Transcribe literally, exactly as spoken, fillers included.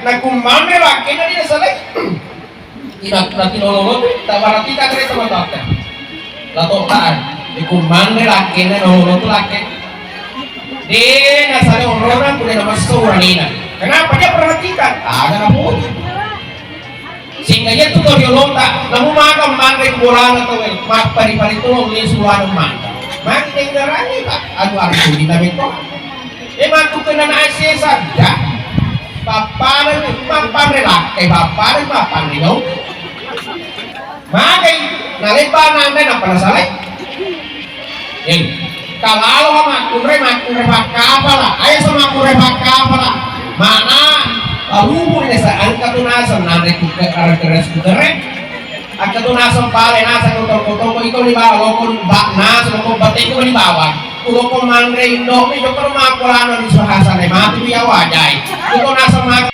Nakummanre lakkenna de' nasalai. Ina, nanti lolo tu, tak berarti tak kena sama tak. Lato tak, dikummanre lakkenna lolo tu lakke. De' nasalai onrona, kuda nama seorang ina. Kenapa dia perhatikan? Ada nama. Sehingga iya tu toriolota, namu makan manre bolana tu, eh, mappari-pari tu, eh, suara makan. Makan dengarannya, Pak. Aduh, aduh, kita betul. Eh, matu kena nasi saja. Pappana, pappana lah. Eh, pappana, pappana, no. Magai, nalepa nanda, napa nasalai? Eh, kalalo makkunrai, makkunrai pakkapala. Ayo, so makkunrai pakkapala. Mana, parubu desa, engka tu naseng, nanre kuke, kare-kare skutere. Engka tu naseng pale, naseng kotor-kotor, ko iko di bawah, lokon bak naseng, lokon bate ko di bawah. Kuloko manre Indomie, joko makkulano di suhasane, matu dia wajai. Joko naseng mak-